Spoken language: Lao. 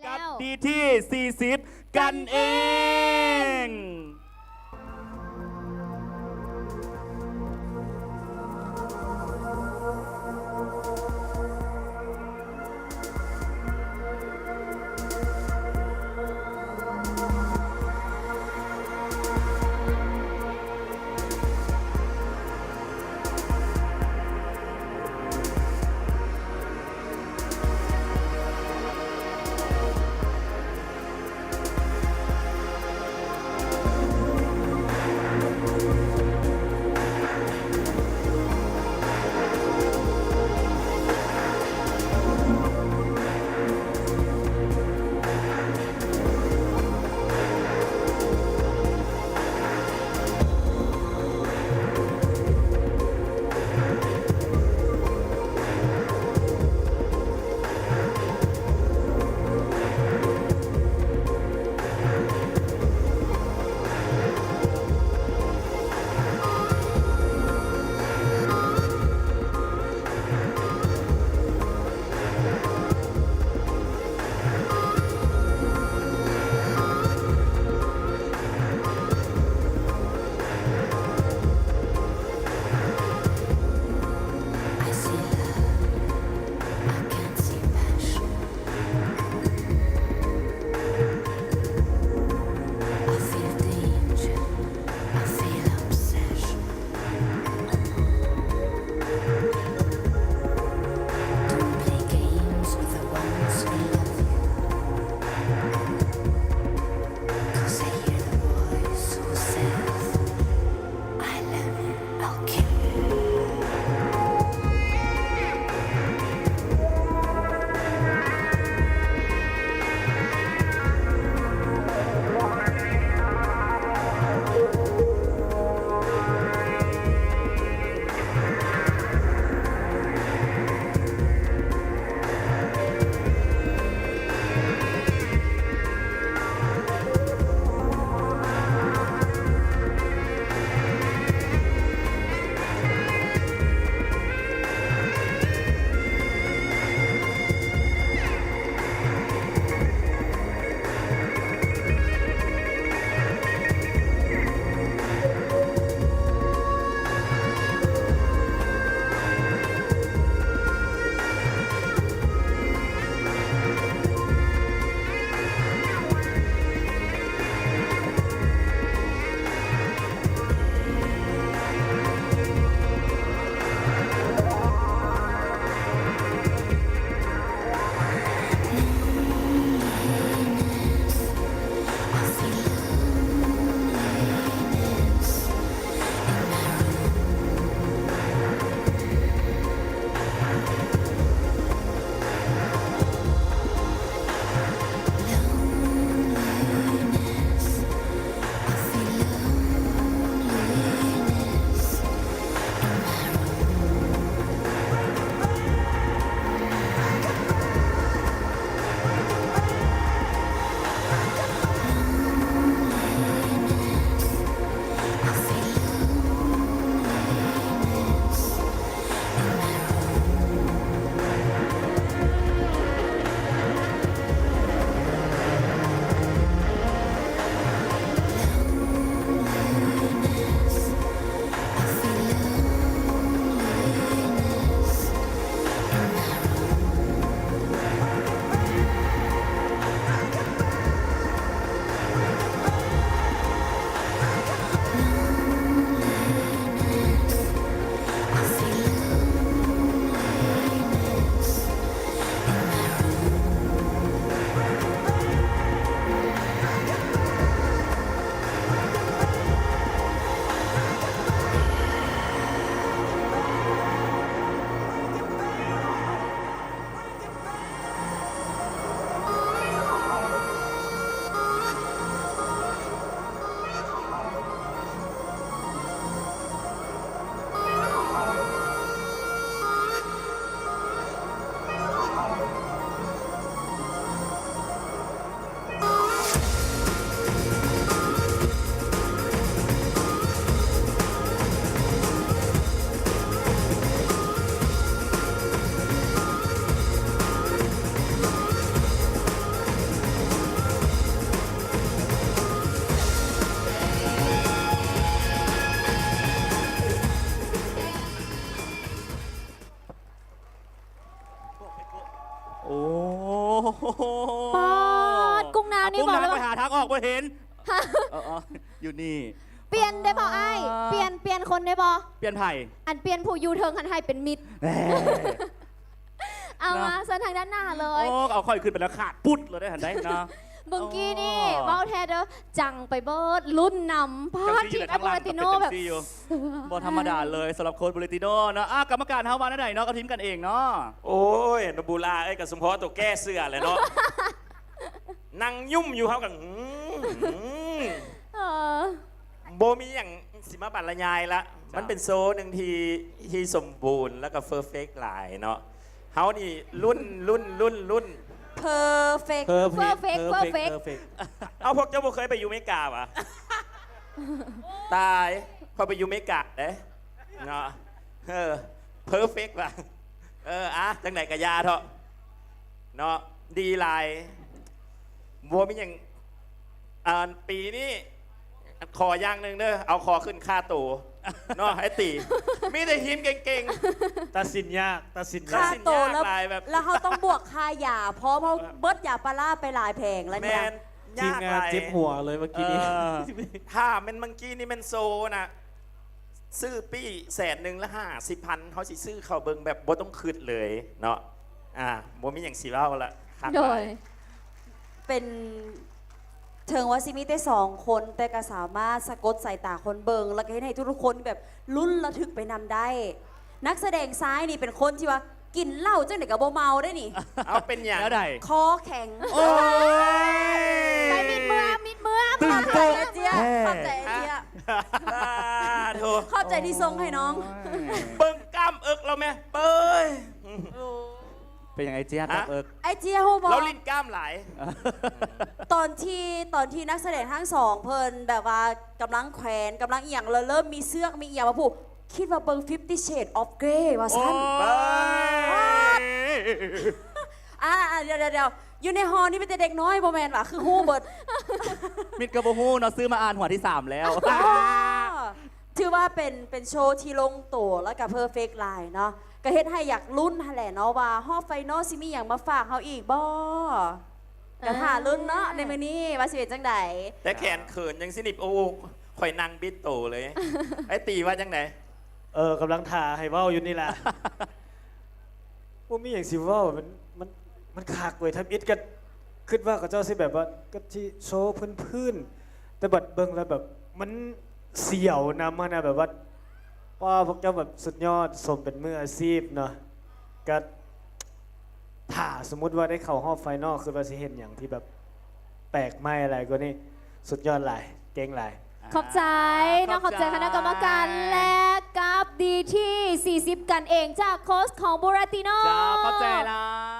ກັບ ດີທີສີ່ສິບ ກັນເອງ. ເ ໂອ້ ປາດ ກຸ້ງນາງນີ້ ອາ ກຸ້ງນາງ ບອກເລີຍວ່າ ຂ້ອຍຫາທາງອອກບໍ່ເຫັນ. ເອີໆ ຢູ່ນີ້. ປ່ຽນໄດ້ບໍ່ອ້າຍ? ອ່າ ປ່ຽນ ປ່ຽນຄົນໄດ້ບໍ່? ປ່ຽນໃຜ? ອັນປ່ຽນຜູ້ຢູ່ເທິງຫັ້ນໃຫ້ເປັນມິດ. ເອີ ເອົາ ເນາະ ມາເຊີນທາງດ້ານໜ້າເລີຍ. ໂອ້ ເອົາຂ້ອຍຂຶ້ນໄປແລ້ວຂາດປຸດເລີຍເດ້ຫັ້ນໃດເນາະ. ເມື່ອກີ້ນີ້ ອໍ ເວົ້າແທ້ເດີ້ ຈັງໄປເບີດ ລຸ້ນນຳ ປາດ ທີມແອັບບູລາຕິໂນ ແບບ ບໍ່ທຳມະດາເລີຍ ສຳລັບໂຄດບູລາຕິໂນເນາະ. ອ່າ ກຳມະການເຮົາວ່າແນວໃດເນາະ ກັບທີມກັນເອງເນາະ? ໂອ້ຍ ນະບູລາເອີຍ ກະສົມພໍໂຕແກ້ເສື້ອແຫຼະເນາະ ນັ່ງຫຍຸ່ມຢູ່ ເຮົາກະ ອືມ ເອີ ບໍ່ມີຫຍັງຊິມາບັນລະຍາຍລະ. ເຈົ້າ ມັນເປັນໂຊໜຶ່ງທີ່ ທີ່ສົມບູນ ແລ້ວກະເພີເຟັກຫຼາຍເນາະ. ເຮົານີ້ລຸ້ນ ລຸ້ນ ລຸ້ນ ລຸ້ນ ເພີເຟັກ ເພີເຟັກ ເພີເຟັກ ເພີເຟັກ. ເອົາ ພວກເຈົ້າບໍ່ເຄີຍໄປຢູ່ເມກາຫວາ? ຕາຍ ຂ້ອຍໄປຢູ່ເມກາເດ້ເນາະ. ເອີ ເພີເຟັກຫວາ? ເອີ ອ່ະ ຈັ່ງໃດກະຢ່າເຖາະເນາະ. ດີຫຼາຍ ບໍ່ມີຫຍັງ. ອ່າ ປີນີ້ຂໍຢ່າງໜຶ່ງເດີ ເອົາຂໍຂຶ້ນຄ່າໂຕເນາະ ໄອ້ຕີ. ມີແຕ່ທີມເກັ່ງໆ. ຕັດສິນຍາກ ຕັດສິນຍາກ ຕັດສິນຍາກຫຼາຍແບບ ແລ້ວເຮົາຕ້ອງບວກຄ່າຢາ ເພາະເຮົາເບິດຢາປາລາໄປຫຼາຍແຜງແລ້ວນີ້ນະ. ແມ່ນ ທີມງານເຈັບຫົວເລີຍເມື່ອກີ້ນີ້. ເອີ ຖ້າແມ່ນເມື່ອກີ້ນີ້ແມ່ນໂຊນະ ຊື້ປີ້ແສນໜຶ່ງລະຫ້າສິບພັນ ເຮົາຊິຊື້ເຂົ້າເບິ່ງແບບບໍ່ຕ້ອງຄຶດເລີຍເນາະ. ອ່າ ບໍ່ມີຫຍັງຊິເວົ້າລະ ຄັກຫຼາຍ. ໂດຍ ເປັນ ເຖິງວ່າຊິມີແຕ່ສອງຄົນ ແຕ່ກະສາມາດສະກົດສາຍຕາຄົນເບິ່ງ ແລ້ວກະເຮັດໃຫ້ທຸກໆຄົນແບບລຸ້ນລະທຶກໄປນຳໄດ້. ນັກສະແດງຊາຍນີ້ເປັນຄົນທີ່ວ່າກິນເຫຼົ້າຈັ່ງໃດກະບໍ່ເມົາເດ້ນີ້. ເອົາ ເປັນຫຍັງ? ແນວໃດ? ຄໍແຂງ. ໂອ້ຍ ໄປ ມິດເມືອ ມິດເມືອ. ຕື່ນໂຕະແທ້ ຂອບໃຈເຈ້ຍ ຂອບໃຈທີ່ສົ່ງໃຫ້ນ້ອງ. ໂອ້ຍ ເບິ່ງກ້າມເອິກລາວແມະ ເປີຍ. ໂອ້ ເປັນຫຍັງໄອ້ເຈ້ຍ ຮະ? ເອິກ ໄອ້ເຈ້ຍຮູ້ບໍ່? ລາວຫຼິ້ນກ້າມຫຼາຍ. ຕອນທີ່ ຕອນທີ່ນັກສະແດງທັງສອງເພິ່ນແບບວ່າກຳລັງແຂວນ ກຳລັງອີ່ຫຍັງ ແລ້ວເລີ່ມມີເຊືອກມີອີ່ຫຍັງມາຜູກ ຄິດວ່າເບິ່ງ Fifty Shades of Grey ວ່າຊັ້ນ. ໂອ້ຍ ອ່າ ອ່າ ດຽວໆໆ ຢູ່ໃນຫໍນີ້ມີແຕ່ເດັກນ້ອຍບໍ່ແມ່ນຫວາ? ຄືຮູ້ເບິດ. ມິດກະບໍ່ຮູ້ເນາະ ຊື້ມາອ່ານຫົວທີສາມແລ້ວ. ອໍ ຖືວ່າເປັນ ເປັນໂຊທີ່ລົງໂຕ ແລ້ວກະເພີເຟັກຫຼາຍເນາະ. ກະເຮັດໃຫ້ຢາກລຸ້ນຫັ້ນແຫຼະເນາະ ວ່າຮອບໄຟນອລຊິມີຫຍັງມາຝາກເຮົາອີກບໍ່? ກະຖ້າລຸ້ນເນາະ ໃນມື້ນີ້ວ່າຊິເປັນຈັ່ງໃດ. ແຕ່ແຂນເຂີນຈັ່ງຊີ້ນີ້ ໂອ້ ຂ້ອຍນັ່ງບິດໂຕເລີຍ. ໄອ້ຕີວ່າຈັ່ງໃດ? ເອີ ກຳລັງຖ້າໃຫ້ເວົ້າຢູ່ນີ້ລະ. ບໍ່ມີຫຍັງຊິເວົ້າ ມັນ ມັນ ມັນຄັກເວີຍ. ທຳອິດກະຄຶດວ່າເຂົາເຈົ້າຊິແບບວ່າ ກະຊິໂຊພື້ນໆ ແຕ່ບັດເບິ່ງແລ້ວແບບມັນສຽວນຳຫັ້ນນະ ແບບວ່າ ວ້າ ພວກເຈົ້າແບບສຸດຍອດ ສົມເປັນມືອາຊີບເນາະ. ກະຖ້າສົມມຸດວ່າໄດ້ເຂົ້າຮອບໄຟນອລ ຄຶດວ່າຊິເຫັນຫຍັງທີ່ແບບແປກໃໝ່ຫຼາຍກວ່ານີ້. ສຸດຍອດຫຼາຍ ເກັ່ງຫຼາຍ. ຂອບໃຈເນາະ ອ່າ ຂອບໃຈຄະນະກຳມະການ ແລະ ກັບດີທີສີ່ສິບກັນເອງ ຈາກໂຄດຂອງບູຣາຕິໂນ. ເຈົ້າ ຂອບໃຈຫຼາຍ.